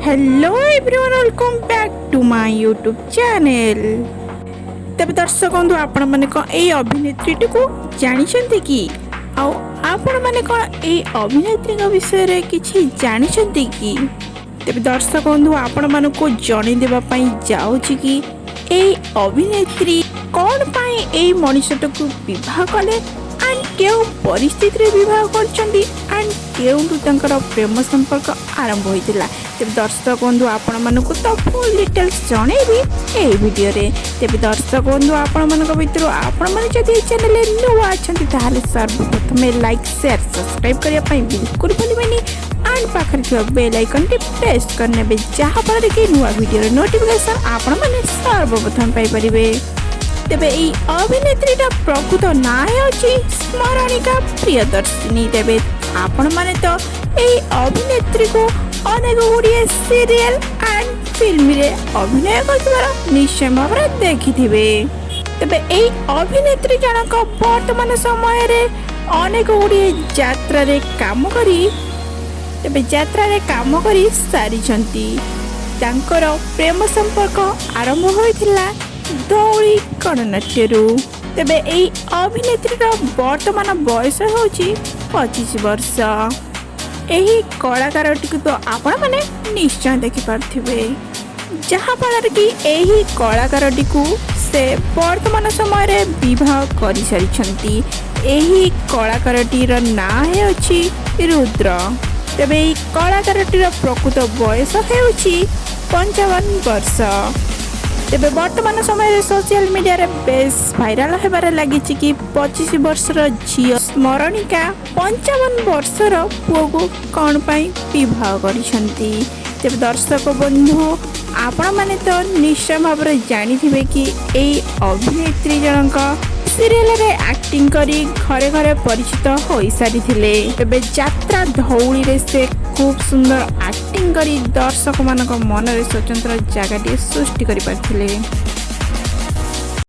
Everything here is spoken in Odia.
Hello everyone, welcome back to my YouTube channel. ତେବେ ଦର୍ଶକ ବନ୍ଧୁ, ଆପଣମାନେ କ'ଣ ଏଇ ଅଭିନେତ୍ରୀଟିକୁ ଜାଣିଛନ୍ତି କି? ଆଉ ଆପଣମାନେ କ'ଣ ଏଇ ଅଭିନେତ୍ରୀଙ୍କ ବିଷୟରେ କିଛି ଜାଣିଛନ୍ତି କି? ତେବେ ଦର୍ଶକ ବନ୍ଧୁ, ଆପଣମାନଙ୍କୁ ଜଣେଇ ଦେବା ପାଇଁ ଯାଉଛି କି ଏଇ ଅଭିନେତ୍ରୀ କ'ଣ ପାଇଁ ଏଇ ମଣିଷଟାକୁ ବିବାହ କଲେ ଆଣ୍ଡ କେଉଁ ପରିସ୍ଥିତିରେ ବିବାହ କରିଛନ୍ତି ଆଣ୍ଡ କେଉଁଠୁ ତାଙ୍କର ପ୍ରେମ ସମ୍ପର୍କ ଆରମ୍ଭ ହୋଇଥିଲା। ତେବେ ଦର୍ଶକ ବନ୍ଧୁ, ଆପଣମାନଙ୍କୁ ତ ଫୁଲ୍ ଡିଟେଲ୍ସ ଜଣେଇବି ଏଇ ଭିଡ଼ିଓରେ। ତେବେ ଦର୍ଶକ ବନ୍ଧୁ, ଆପଣମାନଙ୍କ ଭିତରୁ ଆପଣମାନେ ଯଦି ଏଇ ଚ୍ୟାନେଲରେ ନୂଆ ଅଛନ୍ତି, ତାହେଲେ ସର୍ବପ୍ରଥମେ ଲାଇକ୍, ସେୟାର, ସବସ୍କ୍ରାଇବ୍ କରିବା ପାଇଁ ବିଲକୁଲ ଭୁଲିବେନି ଆଣ୍ଡ ପାଖରେ ଥିବା ବେଲ୍ ଆଇକନ୍ଟି ପ୍ରେସ୍ କରିନେବେ, ଯାହାଫଳରେ କି ନୂଆ ଭିଡ଼ିଓର ନୋଟିଫିକେସନ୍ ଆପଣମାନେ ସର୍ବପ୍ରଥମେ ପାଇପାରିବେ। ତେବେ ଏଇ ଅଭିନେତ୍ରୀର ପ୍ରକୃତ ନାଁ ହେଉଛି ସ୍ମରଣିକା ପ୍ରିୟଦର୍ଶିନୀ। ତେବେ ଆପଣମାନେ ତ ଏଇ ଅଭିନେତ୍ରୀକୁ ଅନେକ ଗୁଡ଼ିଏ ସିରିଏଲ ଆଣ୍ଡ ଫିଲ୍ମରେ ଅଭିନୟ କରୁଥିବାର ନିଶ୍ଚୟ ଭାବରେ ଦେଖିଥିବେ। ତେବେ ଏଇ ଅଭିନେତ୍ରୀ ଜଣକ ବର୍ତ୍ତମାନ ସମୟରେ ଅନେକ ଗୁଡ଼ିଏ ଯାତ୍ରାରେ କାମ କରି, ତେବେ ଯାତ୍ରାରେ କାମ କରି ସାରିଛନ୍ତି। ତାଙ୍କର ପ୍ରେମ ସମ୍ପର୍କ ଆରମ୍ଭ ହୋଇଥିଲା ଧଉଳି ଗଣନାଟ୍ୟରୁ। ତେବେ ଏଇ ଅଭିନେତ୍ରୀର ବର୍ତ୍ତମାନ ବୟସ ହେଉଛି 25 ବର୍ଷ। ଏହି କଳାକାରଟିକୁ ତ ଆପଣମାନେ ନିଶ୍ଚୟ ଦେଖିପାରୁଥିବେ, ଯାହାଫଳରେ କି ଏହି କଳାକାରଟିକୁ ସେ ବର୍ତ୍ତମାନ ସମୟରେ ବିବାହ କରିସାରିଛନ୍ତି। ଏହି କଳାକାରଟିର ନାଁ ହେଉଛି ରୁଦ୍ର। ତେବେ ଏହି କଳାକାରଟିର ପ୍ରକୃତ ବୟସ ହେଉଛି 55 ବର୍ଷ। ତେବେ ବର୍ତ୍ତମାନ ସମୟରେ ସୋସିଆଲ ମିଡ଼ିଆରେ ବେଶ ଭାଇରାଲ ହେବାରେ ଲାଗିଛି କି 25 ବର୍ଷର ଝିଅ ସ୍ମରଣିକା 55 ବର୍ଷର ପୁଅକୁ କ'ଣ ପାଇଁ ବିବାହ କରିଛନ୍ତି। ତେବେ ଦର୍ଶକ ବନ୍ଧୁ, ଆପଣମାନେ ତ ନିଶ୍ଚୟ ଭାବରେ ଜାଣିଥିବେ କି ଏଇ ଅଭିନେତ୍ରୀ ଜଣକ ସିରିଏଲରେ ଆକ୍ଟିଂ କରି ଘରେ ଘରେ ପରିଚିତ ହୋଇସାରିଥିଲେ। ତେବେ ଯାତ୍ରା ଧଉଳିରେ ସେ ଖୁବ୍ ସୁନ୍ଦର ଆକ୍ଟିଂ କରି ଦର୍ଶକମାନଙ୍କ ମନରେ ସ୍ୱତନ୍ତ୍ର ଜାଗାଟିଏ ସୃଷ୍ଟି କରିପାରିଥିଲେ।